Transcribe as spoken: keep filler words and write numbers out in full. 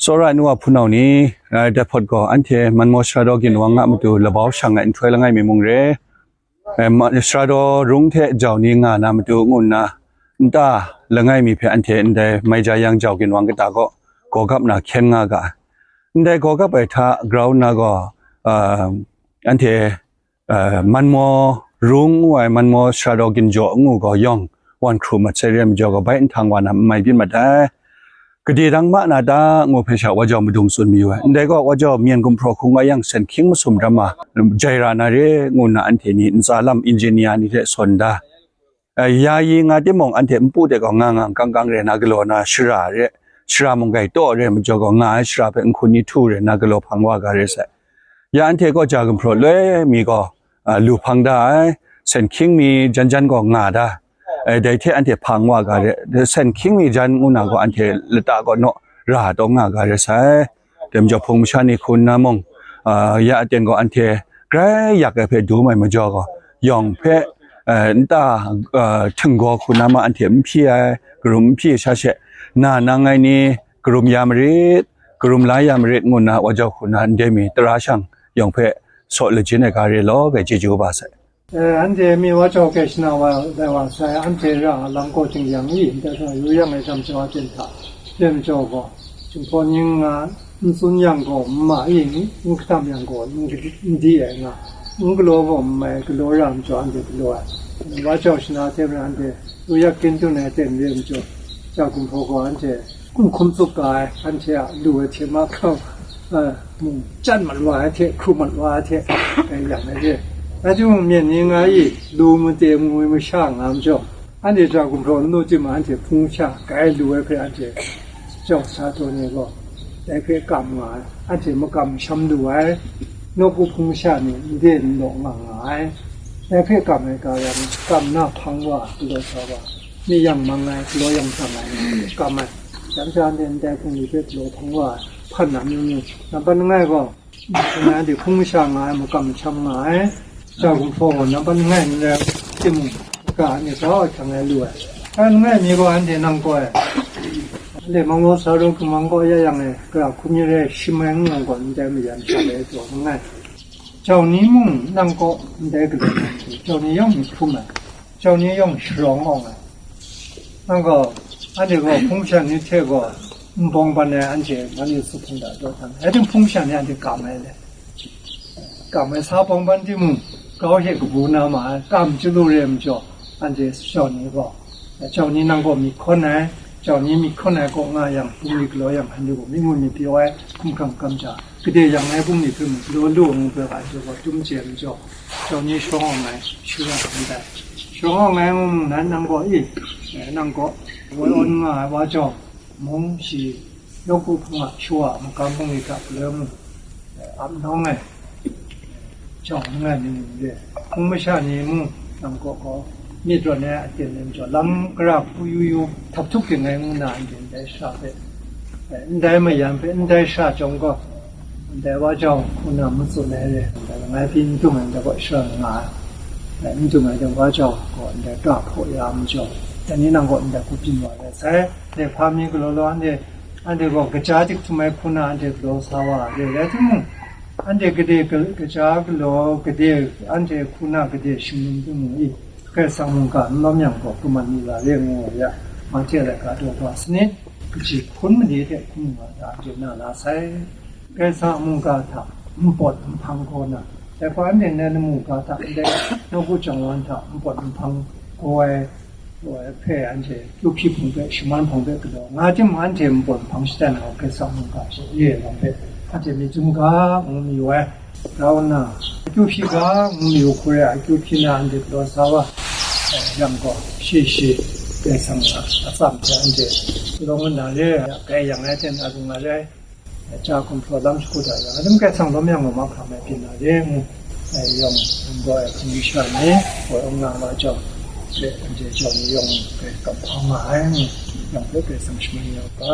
Tsawra ai nu wa hpunau ni, eh, dai hpawt gaw anhte Manmaw Sara Daw Ginwang a matu labau shang ai nhtoi langai mi mung re, eh, ma-, Sara Daw Rung hte jau ni nga na matu ngu nna, nta langai mi hpe anhte ndai Maija Yang Jau Ginwang kata gaw gawgap na hkyen nga ga ai. Ndai gawgap ai hta grau nna gaw, ah, anhte, ah, Manmaw Rung ngu ai, Manmaw Sara Daw Ginjaw ngu gaw yawng wan hkru mat sai re ai majaw gaw, bai nhtang wa na n mai byin mat ai. Gade dang ma na ta ngu hpe sha wa jau madung tsun mayu ai. Ndai gaw wa jau myen gumhpraw hkung a yang sen hkying masum dram ma jai ra na re ngu nna anhte ni ntsa lam engineer ni hte sawn da. Eh, yayi nga timung, anhte npu de gaw nga nga kang kang re na galaw na shara re, shara munggai taw re majaw gaw nga ai shara hpe nhkun ni htu re na galaw hpang wa ga re sai. Ya anhte gaw ja gumhpraw loi mi gaw, ah, lu hpang da ai, sen hkying mi jan jan gaw nga da, eh, dai hte anhte hpang wa ga re, sen hkying mi jan ngu na gaw anhte lata gaw naw ra taw nga ga re sai. Dai majaw hpung masha ni hku nna mung, ah, ya aten gaw anhte grai yak ai hpe dum ai majaw gaw, yawng hpe, eh, nta, eh, htinggaw hku na ma anhte n hpyi ai, karum n hpyi sha she, na nang ai ni karum ya marit, karum la ya marit ngu nna wa jau hku nna ndai mi tara shang yawng hpe saw lajin ai ga re law, gai chyeju kaba sai. Eh, anhte mi wa jau kai shana wa, dai wa sai, anhte ra a lang kaw ting yang i, ndai hta yu yang e jam jau a ten hta, yen jau gaw, Jinghpaw ning nga, n tsun yang gaw, n ma i, n kadam yang gaw, n di, n di ai nga, n galaw gaw, n mai, galaw ra majaw, anhte galaw ai. Wa jau shana hte maren anhte yu yak kyin dun ai ten re majaw, ja gumhpraw gaw anhte, N hkum tsup ga ai, anhte a lu ai hte mahkra, eh, mung chyat mat wa ai hte, hkru mat wa ai hte, eh, yang ai re. Rai timung, myen ni nga i, lu made ngwi masha nga majaw, anhte ja gumhpraw n lu timung, anhte hpung sha kai lu ai hpe anhte jau sa taw ni gaw, dai hpe kam nga ai, anhte makam masham lu ai, nawku hpung masha ni n de n law nga nga ai, dai hpe kam ai ga yang, kam na hpang wa, galaw sa wa, mi yang mang ai, galaw yang tsang ai, kam ai. Jang sha anhte ndai hpung ni hpe galaw hpang wa ai, hpan na amyu myu, nampat langai gaw, anhte hpung masha nga ai, makam masham nga ai, ja gumhpraw gaw nampat langai n rai timung, ga anhte grau ai hkang rai lu ai. Nampat langai mi gaw anhte nang kaw ai, anhte Manmaw Sara Daw Ginwang kaw ya yang e, gara hkun ni rai shim ai n yang gaw, ndai mayan sha ai jaw langai. Jau ni mung nang kaw ndai galaw na matu, jau ni yawng myit hkrum ai, jau ni yawng sharawng awng ai. Nang gaw, anhte gaw hpung masha ni hte gaw n bawng ban ai, anhte man yu su hpung da jaw htan, rai timung hpung masha ni anhte kam ai le. Kam ai sa bawng ban timung, grau hte kabu na ma ai, kam chyalu re ai majaw, anhte jau ni gaw, jau ni nang gaw myit hkawn ai, jau ni myit hkawn ai kaw nga yang, bungli galaw yang, hkanu gaw myit ngun myit pyaw ai, hkum hkrang kamsham, gade yang ai bungli hpe mung galaw lu ai ngu hpe ga, anhte gaw dum chye ai majaw, jau ni sharawng awng ai, shara ndai. Sharawng awng ai ngu mung nan nang gaw i, eh, nang gaw woi awn nga ai wa jau, mung shi, nawku hpung a shawa a makam bungli hta galoi mung, eh, ap nawng ai, jau n ai ni mung de, hpung masha ni mung nang kaw gaw myit rawn ai aten nem jaw, lam gara hku yu yu, htap htup ging ai ngu na ndai sha hpe, eh, ndai mayan hpe, ndai sha chyawm gaw, ndai wa jau hku na matsun ai re, ndai langai pyi n dum ai, ndai gaw shara nga ai, eh, n dum ai, ndai wa jau gaw ndai ga hpaw ya ai majaw, dai ni nang gaw ndai hku byin wa ai sai. Dai hpa mi galaw law, anhte, anhte gaw kaja tik htum ai hku na anhte galaw sa wa ai re, rai timung, anhte gade ga-, kaja galaw, gade, anhte hku na gade shinglung timung i, Karai Kasang mungga n lawm yang gaw, kaman mi la re ngu ai ya, Mahte laika daw kaba sanit, kaji hpun mali hte hkungga hta anhte na la sai. Karai Kasang a mungga hta npawt nhpang gaw na, dai hpa anhte ndai lamu ga hta ndai nawku jang wan hta npawt nhpang gaw ai, gaw ai hpe anhte kyu hpyi hpung hpe, shaman hpang hpe galaw nga timung, anhte npawt nhpang shada na Karai Kasang mungga hte re ai lam hpe anhte myit dum ga ngu mayu ai. Grau nna, kyu hpyi ga ngu mayu hku re ai, kyu hpyi na anhte galaw sa wa, eh, yang gaw, shi shi, Karai Kasang a atsam hte anhte galaw nga na re, grai yang ai ten a rung nga re ai, ja gumhpraw lam shagu da yang, atum Karai Kasang lawm yang gaw mahkra mai byin na re ngu, eh, yawng, nang gaw ai hpung masha ni, gaw yawng nga wa jau, hpe anhte jau ni yawng grai kamhpa nga ai ngu, yang hpe Karai Kasang shaman ya u ga.